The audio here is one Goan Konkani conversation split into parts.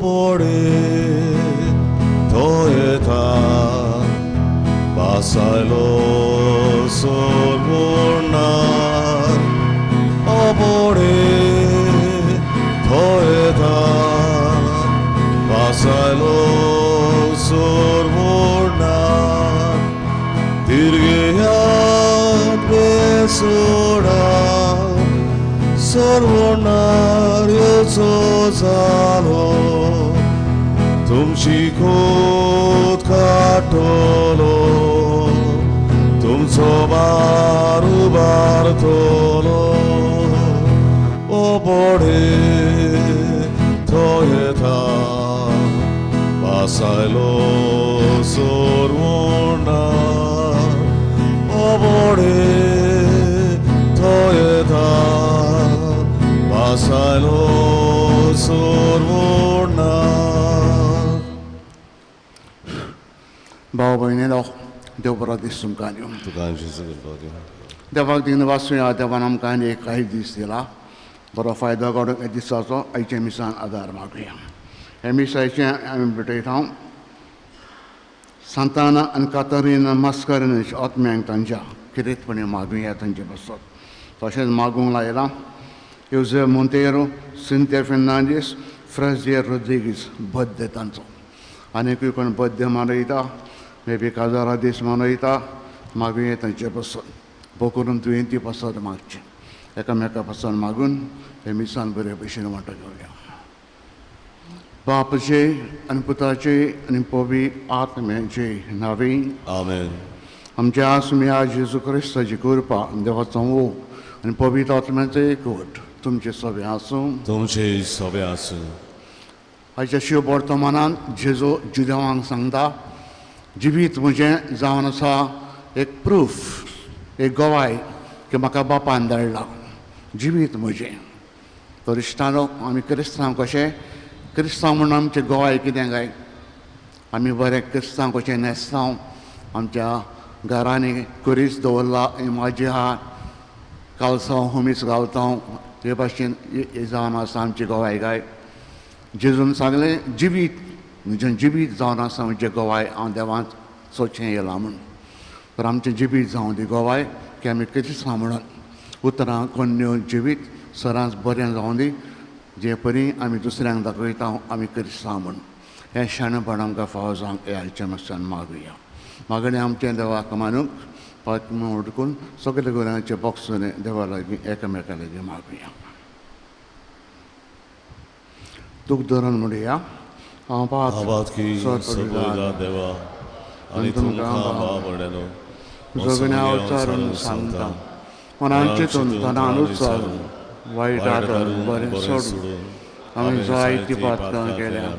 ओबोडे तो येता बासायलो सोरवणार ओबोडे तो येता बासायलो सोरवणार तिरगेयात बेसोडा सोरवणार येचो जालो तुमची खोत काडटलो तुमचो बार उबारतलो ओबोडे तो येता बासायलो सोरवणार ओबोडे तो येता बासायलो सोरवणार. भाव भयणीनो देव बरो दीस तुमकां दिवं. देवाक दिवन वाचुया. देवान आमकां आनी एक काही दीस दिला, बरो फायदो काडूंक ह्या दिसाचो आयच्या मिसान आदार मागुया. हे मिसाचें आमी भेटयता सांताना आनी कातरीन मास्करिनाच्या आत्म्यांक तांच्या किरेतपणी मागुया तांचे पासत. तशेंच मागूंक लायलां योजे Monteiro, Cynthia Fernandes, Frazier Rodrigues birthday तांचो. आनीकूय कोण बड्डे मनयता, मे बी काजारा दीस मनयता, मागुया तांचे पासत. भोव करून दुयेंती पासत मागचें, एकामेका पासून मागून हे मिसान बरे भशेन वांटो घेवया. बापाचे आनी पुताचे आनी पवित्र आत्म्याचे नांवी आमेन. आमच्या आसम्या जेजू क्रिस्ताची कृपा, देवाचो मोग आनी पवित्र आत्म्याचो एकवट तुमचे सगळे आसूं. तुमचे सगळे आसूं. आयच्या शिव वर्तमानान जेजू जुदेवांक सांगता, जिवीत म्हजें जावन आसा एक प्रूफ, एक गवाय की म्हाका बापान धाडला. जिवीत म्हजें. तर इश्टानो, आमी क्रिस्तांव कशें, क्रिस्तांव म्हणून आमचें गवाय कितें काय? आमी बरें क्रिस्तांव कशें न्हेसतांव, आमच्या घरांनी कुरीस दवरला, इमाजी आहा, कालसांव हुमीस घालता, हे भाशेन जावन आसा आमची गवाय काय? जेजून सांगलें जिवीत म्हजें जिवीत जावन आसा म्हजें गवाय, हांव देवांत सोचें येयलां म्हूण. तर आमचें जिवीत जावं दी गवाय की आमी क्रिस्तांव म्हणून. उतरां कोन्न्यो जिवीत सरांच बरें जावं दी, जे परी आमी दुसऱ्यांक दाखयता आमी क्रिस्तांव म्हूण. हें शाणेपण आमकां फावो जावंक ह्या आयच्या मातशान मागुया. मागणें आमचें देवाक मानूंक पातमा उडकून सगळे गुरांचे बॉक्सून देवा लागीं एकामेका लागीं मागुया. दूख धरून म्हणुया, हांव देवा आनी तुमकां जगण्या उच्चारून सांगता, मनान चिंतून तनान उच्चारून वायट आदर बरें सोडून आमी जायती पातकां केल्या.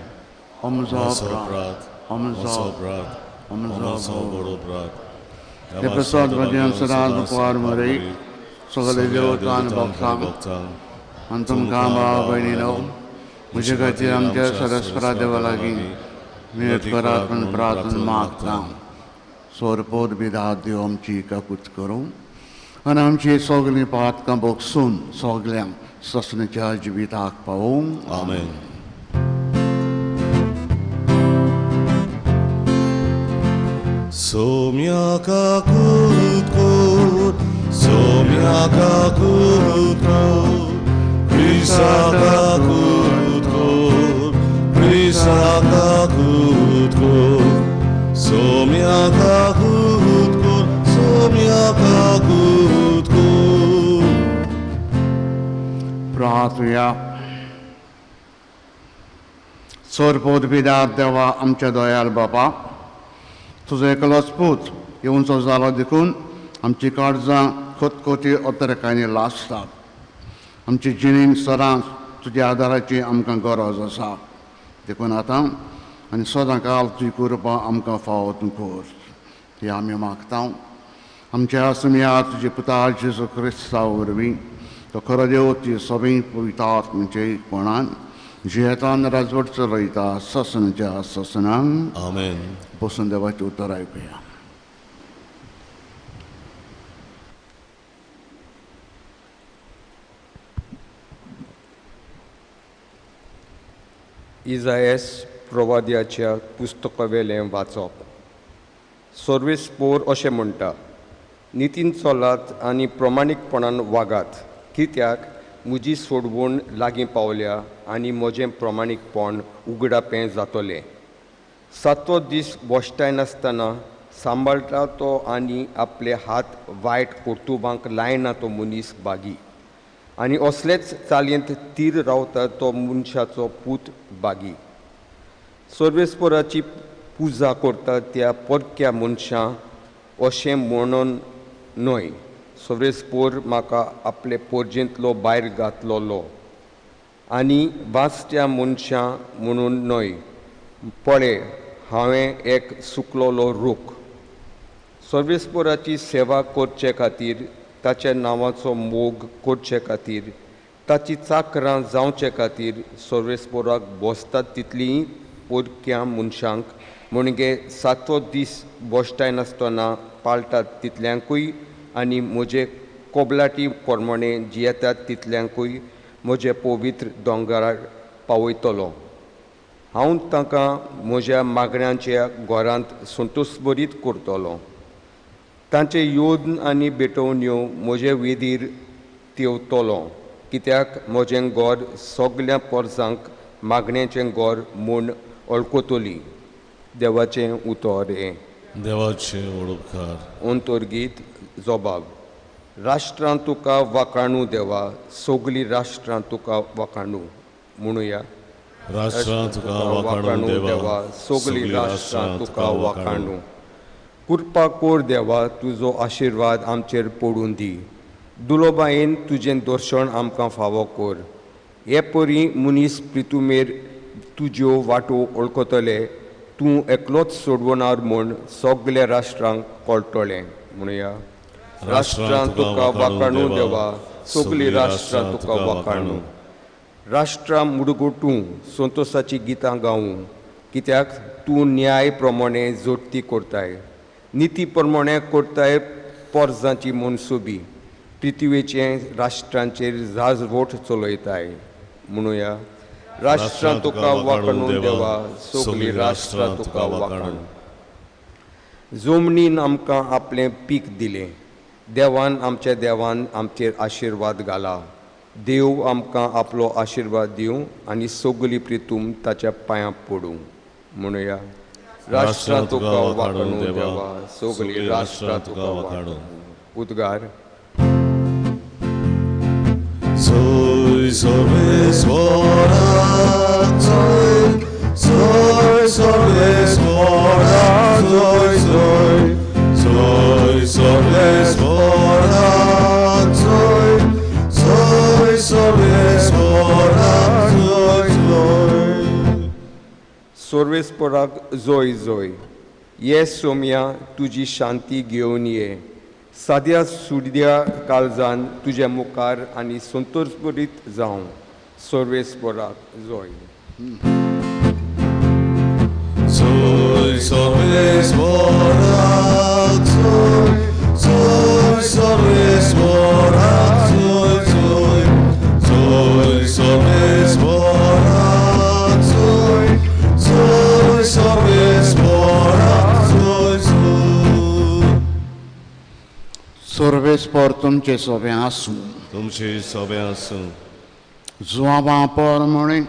अमजो अपराध, अमजो अपराध, अमजो अपराध. ते प्रसाद भजन सदांच मुखार मरे सगळे देवतान भक्तांक आनी तुमकां भाव भयणीनो म्हजे खातीर आमच्या सरस्परा देवा लागीं मिनत करात म्हूण प्रार्थना मागता. सोरपोत बिदात देव आमची काकूत करूं आनी आमची सगळीं पातकां भोगसून सगल्यांक ससणेच्या जिविताक पावूं. आमेन. सोम्या काकूत कोर, सोम्या काकूत कोर, क्रिस्ता काकूत कोर, क्रिस्ता काकूत कोर, सोम्या काकूत कोर, सोम्या काकूत कोर. प्रार्थुया. सोरपोत बिदात देवा आमच्या दयाल बापा, तुजो एकलोच पूत येवचो जालो देखून आमची काळजां खोतखोती अतरकांनी लासतात. आमची जिणेंत सदांच तुज्या आदाराची आमकां गरज आसा, देखून आतां आनी सदां काल तुजी कृपा आमकां फावो तूं कर, ही आमी मागता. आमच्या आसम्या तुजे पुता जेजू क्रिस्ता वरवीं, तो खरो देव तुजी सगळीं पवित्र म्हणजे कोणान जियेतान राजवट चलयता ससनाच्या ससनांक. आमेन. बसून देवाचें उतर आयकुया. इजायस प्रवाद्याच्या पुस्तकावेलें वाचप. सर्वेस्पोर अशें म्हणटा, नितीन चलात आनी प्रमाणीकपणान वागात, कित्याक म्हजी सोडवण लागीं पावल्या आनी म्हजें प्रमाणीकपण उगडापें जातलें. सातवो दीस बोश्टाय नासतना सांबाळटा तो आनी आपले हात वायट कर्तुबांक लायना तो मनीस बागी, आनी असलेच चालयेंत तीर रावता तो मनशाचो पूत बागी. सर्वेस्पोराची पुजा करता त्या परक्या मनशां अशें म्हणून न्हय, सर्वेस्पोर म्हाका आपले पोरजेंतलो भायर घातलोलो आनी वाचत्या मनशां म्हणून न्हय. पळय, हांवें एक सुकलोलो रूख. सर्वेस्पोराची सेवा करचे खातीर, ताच्या नांवाचो मोग करचे खातीर, ताची चाकरां जावचे खातीर सर्वेस्पोराक बसतात तितलीं परक्या मनशांक, म्हणजे सातवो दीस बोश्टाय नासतना पाळटात तितल्यांकूय आनी म्हजे कोबलाटी प्रमाणे जियेतात तितल्यांकूय म्हजे पवित्र दोंगरार पावयतलो. हांव तांकां म्हज्या मागण्यांच्या घरांत संतोशभरीत करतलो. तांचे योद्न आनी भेटवण्यो म्हजे वेदीर तेवतलो, कित्याक म्हजें घर सगल्या पोरसांक मागण्याचें घर म्हूण वळखतली. देवाचें उतर हें. देवाचें उपकार. अंतर्गीत जबाब. राष्ट्रां तुका वाखाणू देवा, सगळीं राष्ट्रां तुका वाखाणू. म्हणुया, राष्ट्रां तुका वाखाणू देवा, सगळीं राष्ट्रां तुका वाखाणू. कृपा कोर देवा, तुजो आशिर्वाद आमचेर पडून दी. दुलोबायेन तुजें दर्शन आमकां फावो कर. हे परी मनीस प्रितुमेर तुज्यो वाटो वळखतले, तूं एकलोच सोडवणार म्हूण सगल्या राष्ट्रांक कळटलें. म्हणुया, राष्ट्रां तुका वाखाणू देवा, सगळीं राष्ट्रां तुका वाखाणू. राष्ट्रां मुडगोटूं संतोसाची गितां गावूं, कित्याक तूं न्याय प्रमाणे जोडती करताय, निती प्रमाणे करताय पोरजांची मनसुबी, पृथ्वीचे राष्ट्रांचेर जाजवोट चलयताय. म्हणुया, राष्ट्रां तुका वाखाणू देवा, सगळीं राष्ट्रां तुका वाखाणू. जमनीन आमकां आपलें पीक दिलें, देवान आमच्या देवान आमचेर आशिर्वाद घाला. देव आमकां आपलो आशिर्वाद दिवं आनी सगळी प्रितूम ताच्या पांयां पडूं. म्हणुया, राष्ट्रां तुका वाखाणू देवा, सगळीं राष्ट्रां तुका वाखाणू. उद्गार. Soy सर्वेस्पोरा, soy, soy सर्वेस्पोरा, soy, soy, soy सर्वेस्पोरा, soy, soy सर्वेस्पोरा, soy, soy. सर्वेस्पोराक जोय जोय. ये सोम्या, तुजी शांती घेवन ये. साद्या सुड्या काळजान तुज्या मुखार आनी संतोषभरीत जावं. सर्वेस्पोराक जोय. Soy सर्वेस्पोरा, soy, soy सर्वेस्पोरा, soy, soy, soy सर्वेस्पोरा, soy, soy सर्वेस्पोरा, soy, soy. सर्वेस्पोर तुमचे सोबें आसूं. तुमचे सोबें आसूं. जुआबा परमणे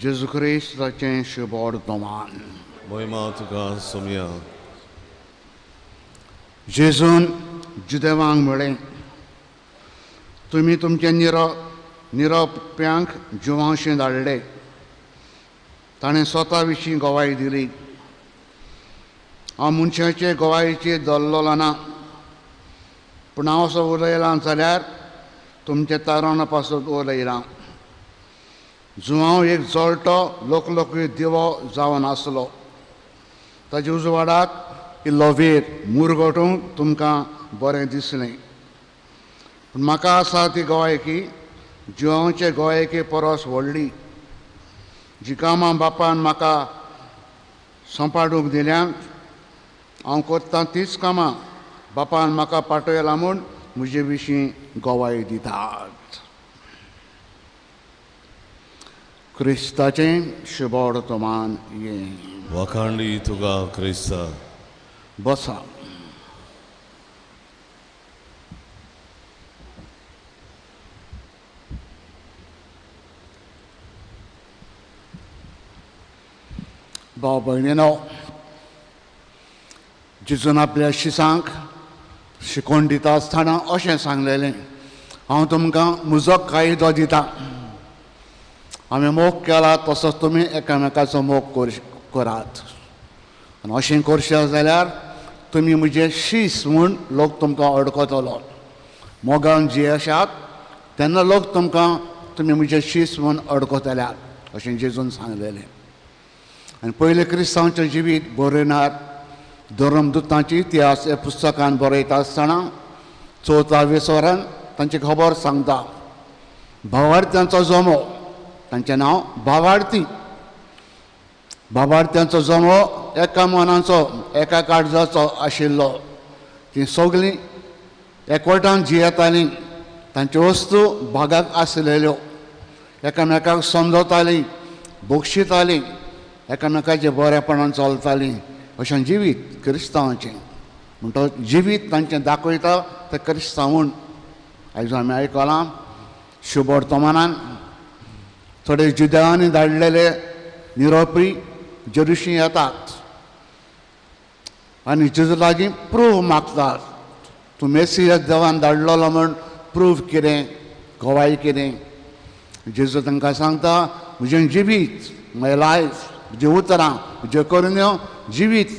जेजू क्रिस्ताचें शुभवर्तमान. महिमा तुका सोम्या. जेजून जुदेवांक म्हळें, तुमी तुमचे निरोप्यांक जुवांशें धाडले, ताणें स्वता विशीं गवाय दिली. हांव मनशाचे गवायेचेर दल्लोलो ना, पूण हांव असो उलयलां जाल्यार तुमच्या तारणा पासत उलयलां. जुवांव एक जळटो लोकलोकी दिवो जावन आसलो, ताजे उजवाडाक इल्लो वेर मुरगटूंक तुमकां बरें दिसलें. पूण म्हाका आसा ती गोवायकी जुवांवचे गोवायके परस व्हडली, जी कामां बापान म्हाका संपाडूंक दिल्यांत हांव करतां तीच कामां बापान म्हाका पाठयला म्हूण म्हजे विशीं गवाय दितात. क्रिस्ताचें शुभवर्तमान हें. वाखाणली तुका क्रिस्ता. बसा. भाव भयणीनो, जेजून आपल्या शिसांक शिकोवन दिता आसतना अशें सांगलेलें, हांव तुमकां म्हजो कायदो दिता, हांवें मोग केला तसोच तुमी एकामेकाचो मोग करात, आनी अशें करशात जाल्यार तुमी म्हजे शीस म्हूण लोक तुमकां अडकतलो. मोगान जियेशात तेन्ना लोक तुमकां तुमी म्हजे शीस म्हूण अडकतल्यात अशें जेजून सांगलेलें. आनी पयलें क्रिस्तांवचें जिवीत बरयनार धर्मदुतांची इतिहास ह्या पुस्तकान बरयता आसतना चवथ्या वेसोरान तांची खबर सांगता. भावार्थ्यांचो जमो, तांचें नांव भावार्थी. भावार्थ्यांचो जमो एका मनाचो एका काळजाचो आशिल्लो. तीं सगळीं एकवटान जियेतालीं, तांच्यो वस्तू भागाक आसलेल्यो, एकामेकाक समजतालीं, बक्षितालीं, एकामेकाचें बरेपणान चलतालीं. अशें जिवीत क्रिस्तांवाचें. म्हणटकच जिवीत तांचें दाखयता तें क्रिस्तांव म्हूण. आयज आमी आयकलां शुभवर्तमानान थोडे जुदेवांनी धाडलेले निरोपी जेरुशी येतात आनी जेजू लागीं प्रूफ मागतात, तूं मेसियस देवान धाडलेलो म्हूण प्रूफ कितें, गवाय कितें. जेजू तांकां सांगता, म्हजें जिवीत, म्हजें लायफ, म्हज्यो उतरां, म्हज्यो करण्यो जिवीत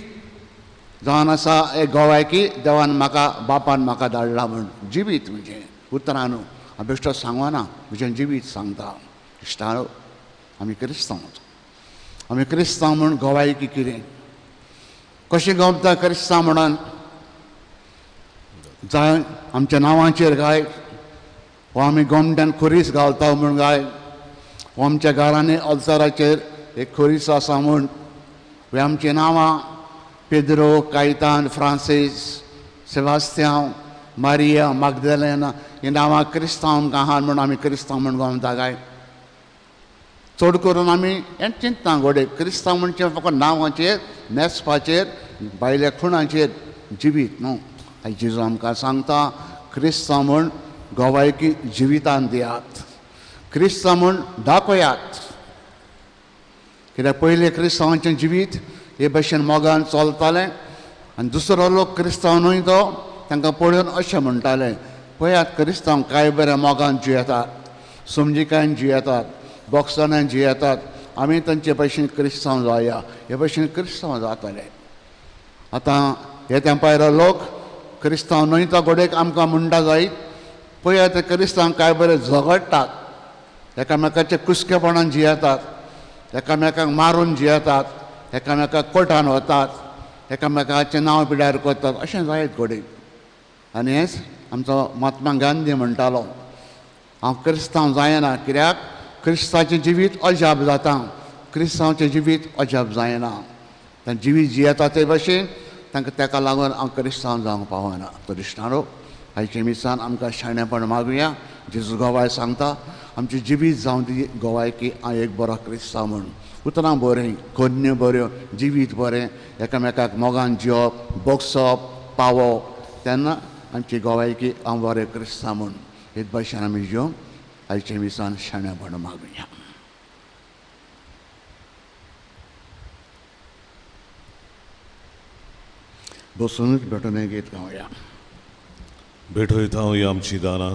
जावन आसा एक गवायकी देवान म्हाका, बापान म्हाका धाडला म्हूण. जिवीत म्हजें उतरां न्हू, हांव बेश्टो सांगना, म्हजें जिवीत सांगता. इश्टानो, आमी क्रिस्तांव, आमी क्रिस्तांव म्हूण गवायकी कितें, कशें गमता क्रिस्तांव म्हणून? जाय आमच्या नांवांचेर गाय, वो आमी गोमट्यान खुरीस घालता म्हूण गाय, वो आमच्या घरांनी अल्ताराचेर एक खुरीस आसा म्हूण, वे आमचीं नांवां पेद्रो, कायतान, फ्रांसीस, सेबास्त्यांव, मारिया, मागदेलेना हीं नांवां क्रिस्तांव आमकां आहा म्हूण आमी क्रिस्तांव म्हूण गमता काय? चड करून आमी हें चिंतना घडये क्रिस्तांव म्हणचे फकत नांवाचेर, न्हेसपाचेर, भायल्या खुणाचेर जिवीत न्हू. आयज जेजू आमकां सांगता, क्रिस्तांव म्हूण गवायकी जिवितान दियात, क्रिस्तांव म्हूण दाखयात. कित्याक पयलें क्रिस्तांवांचें जिवीत हे भशेन मोगान चलतालें आनी दुसरो लोक क्रिस्तांव न्हय तो तांकां पळोवन अशें म्हणटाले, पळयात क्रिस्तांव काय बरें मोगान जियेतात, समजिकायेन जियेतात, बोक्सानान जियेतात, आमी तांचे भशेन क्रिस्तांव जावया. हे भशेन क्रिस्तांव जाताले. आतां हे तेंपायलो लोक क्रिस्तांव न्हय तो घडयेक आमकां म्हणटा जायत, पळयात क्रिस्तांव काय बरें झगडटात, एकामेकाचे कुसकेपणान जियेतात, एकामेकांक मारून जियेतात, एकामेकाक कोर्टान वतात, एकामेकाचें नांव पिड्यार करतात, अशें जायत घडये. आनी हेंच आमचो महात्मा गांधी म्हणटालो, हांव क्रिस्तांव जायना कित्याक क्रिस्ताचें जिवीत अजाप जाता, क्रिस्तांवचें जिवीत अजाप जायना. तांचें जिवीत जियेता ते भशेन तांकां ताका लागून हांव क्रिस्तांव जावंक पावना. तर इश्टानो, आयच्या मिसान आमकां शाणेपण मागुया. जेजू गवाय सांगता, आमचें जिवीत जावं दी गवाय की हांव एक बरो क्रिस्तांव म्हूण. उतरां बरीं, करण्यो बऱ्यो, जिवीत बरें, एकामेकाक मोगान जिवप, बगसप, पावप, तेन्ना आमची गवायकी हांव बरें क्रिस्तांव म्हूण. हेच भशेन आमी जिवंक आयच्या मिसान शाणेपण मागुया. बसूनच भेटून गीत गावया. भेटयता आमची दानां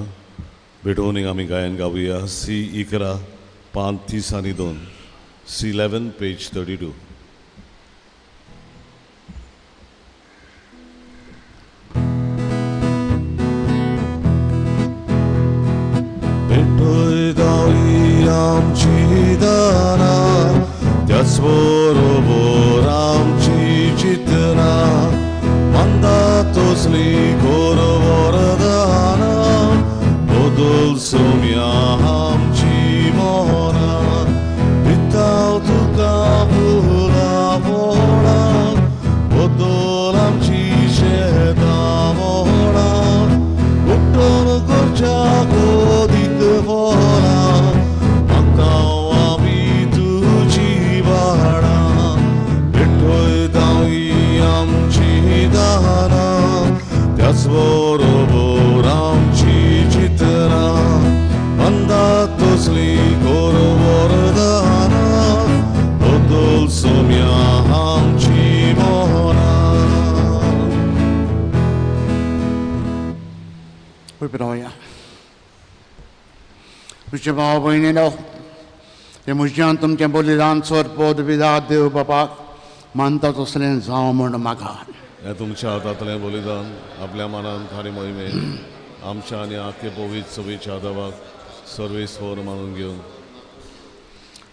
भेटोवन आमी गायन गावया. सी 11 5 30 आनी 2, सी 11 पेज 32. भेटयता आमची दानां त्याच बरोबर आमची चिंतना, मंदा तसली वरदाना बदल सोम्या आमची मना, दिता तुका उबी रावया. तुमचे भाव भयणीनो, ते म्हज्यान तुमचें बलिदान सोरपोद विदा देव बापाक मानता तसलें जावं म्हूण मागा. हें तुमच्या हातांतलें बलिदान आपल्या मनान आनी मोहिमेन आमच्या आनी आख्खे पवित्र सभेच्या देवाक सर्वेस्पर मानून घेवन.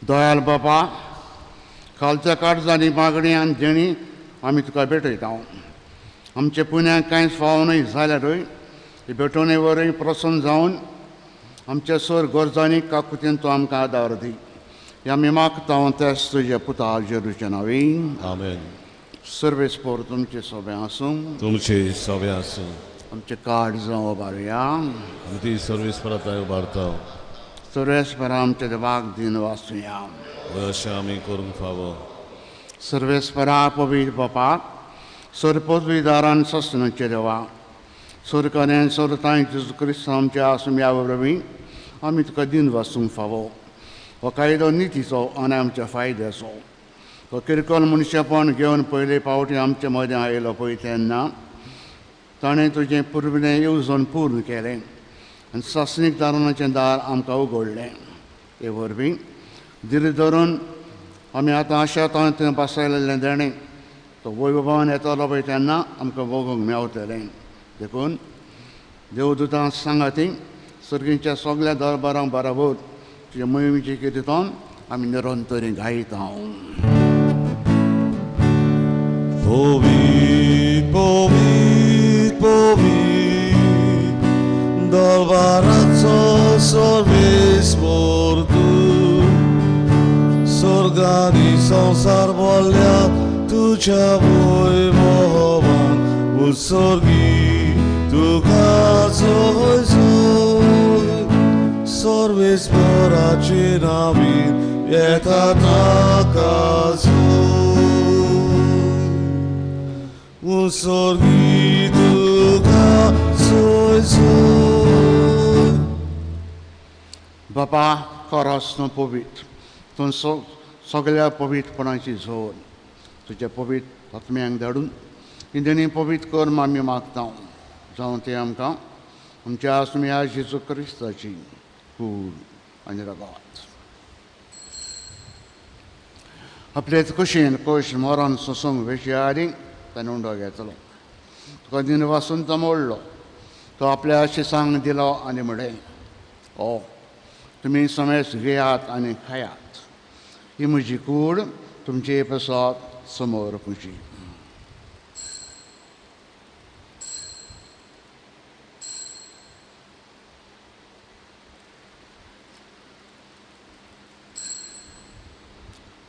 दयाल बापा, खालच्या काळजांनी मागणी आनी देणी आमी तुका भेटयता. आमचे पुण्याक कांयच फावो न्हय जाल्यारूय ही भेटवणे वरवीं प्रसन्न जावन आमच्या सर गरजांनी काकुतीन तूं आमकां आदार दी. ह्या आमी मागता तेच तुज्या पुता जेरूच्या नांवी. आमेन. सर्वेस्पर तुमचे सोबें आसूं. तुमचे सोबें आसूं. आमचें काळजां उबारुया. आमी ती सर्वेस्परा उबारता. सर्वेस्परा आमच्या देवाक दिन वाचुया. अशें आमी करूंक फावो. सर्वेस्परा पवित्र बापा, सरपदवीदारान ससनाचे देवा, सरकारान सरताय जेजू क्रिस्त आमच्या आसुया वरवीं आमी तुका दिन वाचूंक फावो. हो कायदो नितीचो आनी आमच्या फायद्याचो. तो किरकोळ मनशेपण घेवन पयले फावटी आमचे मदें आयलो पळय तेन्ना ताणें तुजें पुर्विल्लें येवजण पूर्ण केलें आनी सासणीक दाराचें दार आमकां उगडलें. ते वरवीं धीर धरून आमी आतां आशा थंय बसयलेलें देणें तो वैभवान येतलो पळय तेन्ना आमकां भोगूंक मेवतलें. देखून देवदूतां सांगाती सर्गीच्या सगल्या दरबारां बराबर तुज्या मोहिमेचें किर्तन आमी निरंतरी गायता. पवित्र पवित्र पवित्र दरबाराचो सर्वेस्पर तूं, स्वर्गानी संवसार भरल्या तुज्या वैभवान, उत्सर्गी तुका जय जय. सर्वेस्पराचे नांवान येता ताका जय. उत्सर्गी तुका जय जय. बापा, खरोच तूं पवित्र, तूं सगळ्या पवित्रपणाची जोड. तुज्या पवित्र आत्म्यांक धाडून ही देणी पवित्र कर आमी मागता. जावं तें आमकां आमच्या आसम्या जेजू क्रिस्ताची कूड आनी रगत. आपलेच कुशीन कोश मरण सोसूंक वेचे आदी ताणें उंडो घेतलो. तुका दिन वासून तो मोडलो. तो आपल्या शिसांक दिलो आनी म्हणलें, ओ तुमी समेस घेयात आनी खायात, ही म्हजी कूड तुमचे प्रसाद समोर पुजी.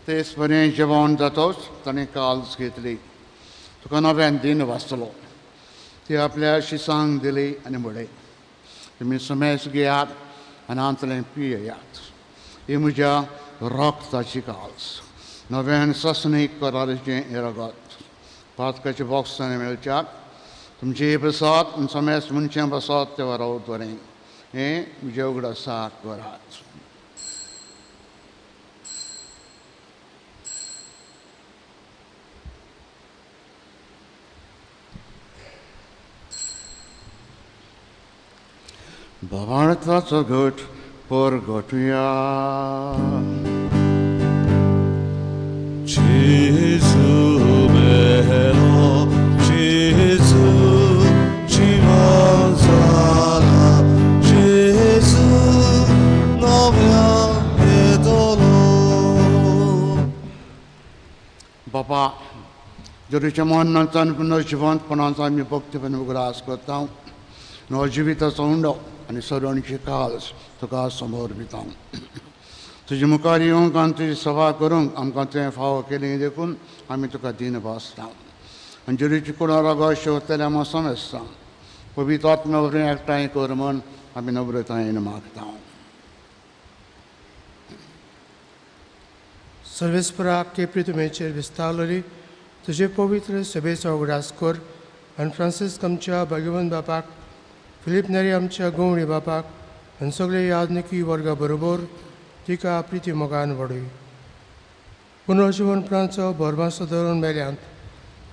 तेच बरें जेवण जातोच ताणें काल्स घेतली. तुका नव्यान दिन वाचलो. ती आपल्या शिसांक दिली आनी म्हणलें, तुमी समेस घेयात आनी हांतलें पियेयात, ही म्हज्या रक्ताची काल्स, नव्यान ससणीक करारीचें हें रगत. पातकाचे बॉक्सांनी मेळच्याक तुमचे प्रसाद आनी समेस मनशां प्रसाद ते वरावत बरें हें म्हज्या उगडासाक करात. भावार्थाचो घट परगटुया. जेजू मेलो, जेजू जिवन जाला, जेजू नव्यान येतलो. बापा, जेरूच्या मरणाचो आनी पुनर्जिवंतपणाचो आमी भक्तीपण उगडास करता. नवो जिविताचो उंडो आनी सरणची काल्स तुका समोर दिता. तुजे मुखार येवंक आनी तुजी सभा करूंक आमकां तुवें फावो केली देखून आमी तुका दीन भासता. आनी जेरूची कुडा रगत शेवतल्या आमकां समजता. पवित्र आत्म्या वरवीं एकठांय कर म्हूण आमी नम्रतायेन मागता. सर्वेस्परा आपके प्रितमेचेर विस्तारलोली तुजे पवित्र सभेचो उगडास कर आनी फ्रांसीस्क आमच्या भाग्यवंत बापाक, फिलीप नेरी आमच्या गवळी बापाक आनी सगळे याज्ञिकी वर्गा बरोबर तिका प्रिती मोगान वाडय. पुनर्जिवनपणाचो भरमासो धरून मेल्यांत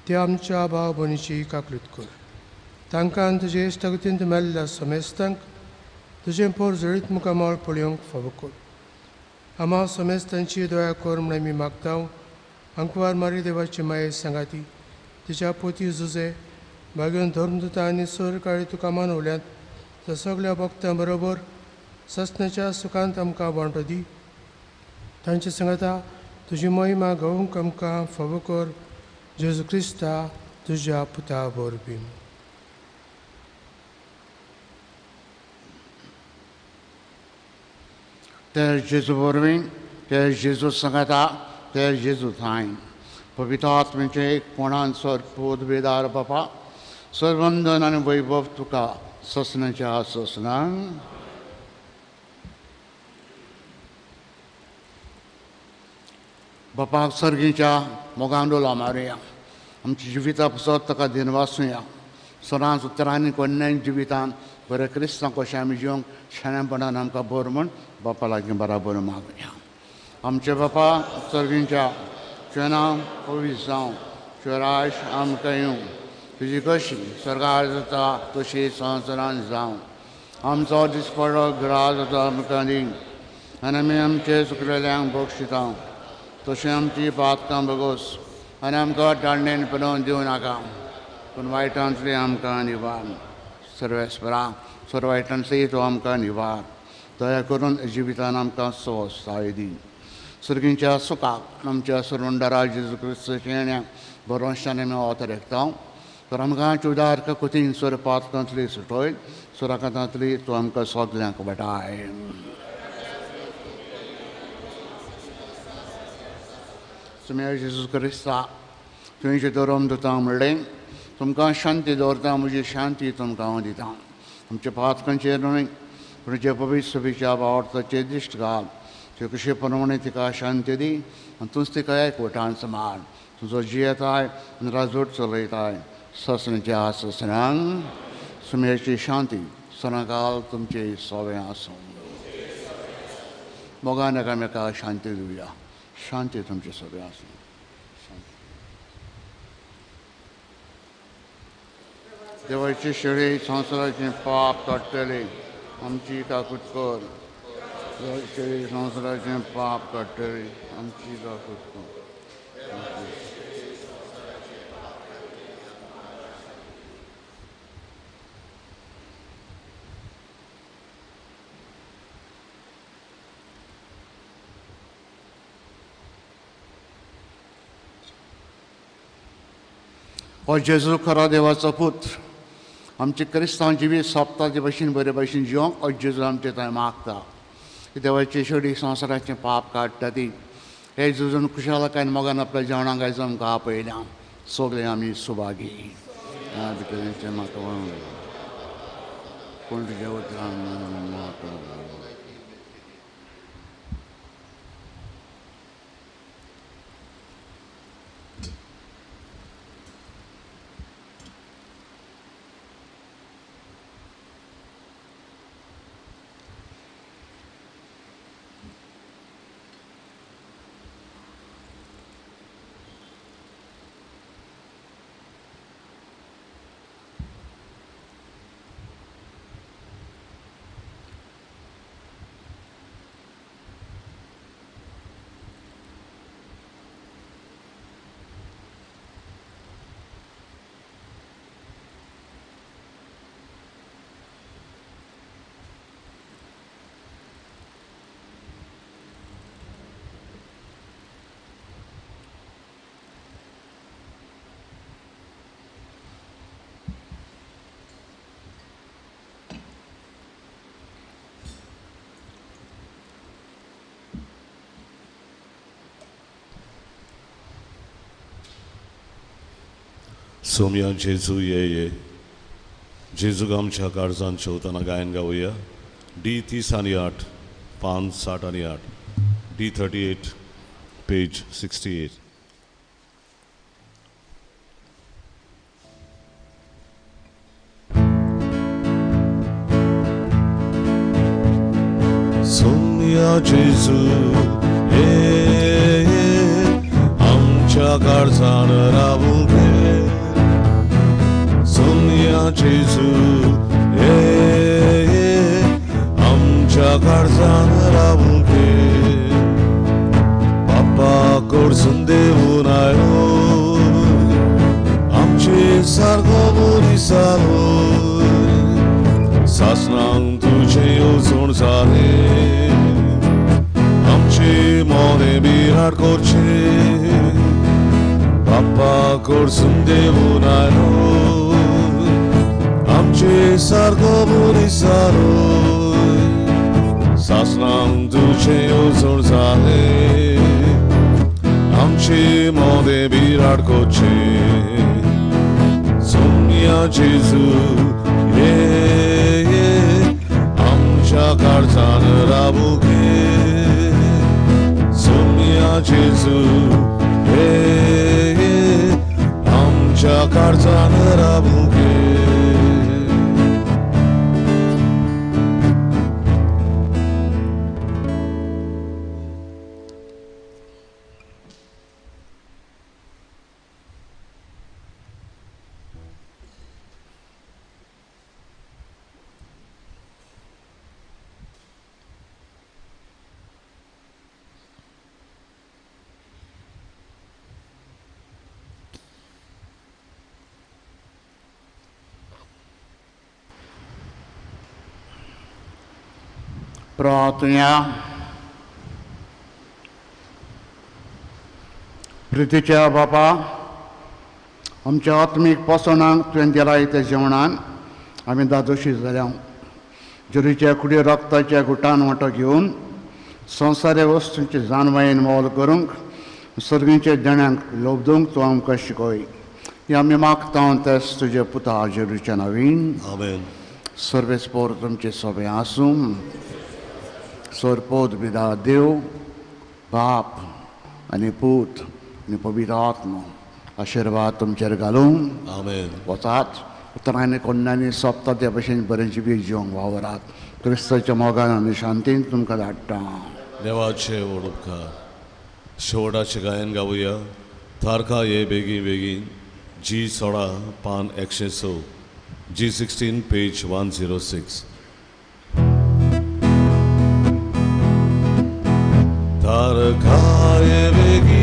त्या आमच्या भाव भयणीची काकलूत कर. तांकां आनी तुजे इश्टागतींत मेल्ल्या समेस्तांक तुजें पोर जळीत मुखामळ पळोवंक फावो कर. आमा समेस्तांची दया कर म्हूण आमी मागता. आंकवार मारी देवाची माये सांगाती तिच्या पोती जुजे भाग्योन धर्मदुता आनी सरकाळी तुका मानवल्यांत त्या सगळ्या भक्तां बरोबर ससनाच्या सुखांत आमकां वांटो दी. तांचे सांगाता तुजी महिमा गावंक आमकां फावो कर. जेजू क्रिस्ता तुज्या पुता वरवीं. ते जेजू वरवीं, ते जेजू सांगाता, ते जेजू थांय पवित्र आत्म्याचे कोणान सर पदवेदार बापा सर्वंदन आनी वैभव तुका ससनाच्या ससनान. बापाक सर्गीच्या मोगान डोला मारुया. आमच्या जिविता पसत ताका दिनवासुया. सदांच उतरांनी कोन्यान जिवितान बरें क्रिस्तांव कशें आमी जिवंक शाण्यापणान आमकां बरो म्हूण बापा लागीं बराबर मागुया. आमचे बापा सर्गींच्या, तुजें नांव पवित्र जावं, तुजें राज आमकां येवं, तुजी कशी स्वर्गार जाता तशी संवसारान जावं. आमचो दिसपडो ग्रास जाता आमकां दी आनी आमी आमचे चुकलेल्यांक बक्षिता तशें आमची पातकां बगोस आनी आमकां दांडेन पडोवन दिवं नाका, पूण वायटांतली आमकां निवार. सर्वेस्परा सर्व वायटांतली तो आमकां निवार. दया करून जिवितान आमकां स्वस्थाय दी. सर्गींच्या सुखाक आमच्या सरवंडारा जेजू क्रिस्ताच्या भरोशान आमी अवतरेकता. तर आमकां चुदार कुतीन सर पातकांतली सुटोय, सुराकांतली तूं आमकां सगल्यांक वाटाय. सुम्या जेजू क्रिस्ता तुवें धर्म दिता म्हणलें, तुमकां शांती दवरता, म्हजी शांती तुमकां हांव दिता. आमच्या पातकांचेर न्हय पूण जे पवित्र सभेच्या भावार्थाचेर दिश्ट घाल. त्यो कशे प्रमाणे तिका शांती दी आनी तूंच तिका एकवटान सांबाळ. तुजो जियेताय आनी राजवट चलयताय ससनाच्या ससनांक. सुम्याची शांती सदांकाल तुमचे सोवें आसूं. मोगान एकामेका शांती दिवया. शांती तुमचे सगळें आसूं. देवाची शेळी संवसाराचें पाप काडटली आमची काकूट कर. देवाची शेळी संवसाराचें पाप काडटली आमची काकूट कर. हो जेजू खरो देवाचो पूत. आमचे क्रिस्तांव जिवीत सोंपता ते भशेन बरे भशेन जिवंक हो जेजू आमचे थंय मागता. देवाची शेडी संवसाराचें पाप काडटा ती हे जेजून खुशालकायन मोगान आपल्या जेवणाक आयज आमकां आपयल्या. सगळे आमी सुभागी. म्हाका पूण तुज्या उतरान म्हाका सोमया जेजू ये ये. जेजूक आमच्या काळजान शेवतना गायन गावया. डी 30 आनी 8, पान 60 आनी 8, डी 38, पेज 68. सोमया जेजू ये ये, आमच्या काळजान रावूंक. सोमया जेजू ये आमच्या काळजान रावूंक बापा कडसून देवून आयलो आमचे सारको मनीस जालो सासणांक तुजें येवजण जालें आमचे मोने बिराड करचें बापा कडसून देवून आयलो आमचे सारको मनीस जालो सासणांक तुजें येवजण जालें आमचे मोने बिराड करचें सोम्या जेजू ये आमच्या काळजान रावूंक सोम्या जेजू ये आमच्या काळजान रावूंक. प्रार्थना. प्रितीच्या बापा, आमच्या आत्मीक पोसणांक तुवें दिलाय त्या जेवणान आमी दादोशी जाल्या. जुरीच्या कुडी रक्ताच्या गुटान वांटो घेवन संवसारी वस्तूंची जाणवायेन मोल करूंक सर्गींच्या देण्यांक लोबदूंक तूं आमकां शिकय. हें आमी मागता तेच तुजे पुता जेरूच्या नवीन. आमेन. सर्वेस्पोर तुमचे सोबें आसूं. सोरपोत बिदा देव बाप आनी पूत आनी पवित्र आत्मो आशिर्वाद तुमचेर घालूं. आमेन. वचात उतरांनी कोन्नांनी सोंपता त्या भशेन बरें जिवीत जिवंक वावरात. क्रिस्ताच्या मोगान आनी शांतीन तुमकां धाडटा. देवाचे व्हड उपकार. शेवटाचें गायन गावया. तारखा ये बेगीन बेगीन जी 16 पान 106 जी 16 पेज 106. तारखा ये बेगीन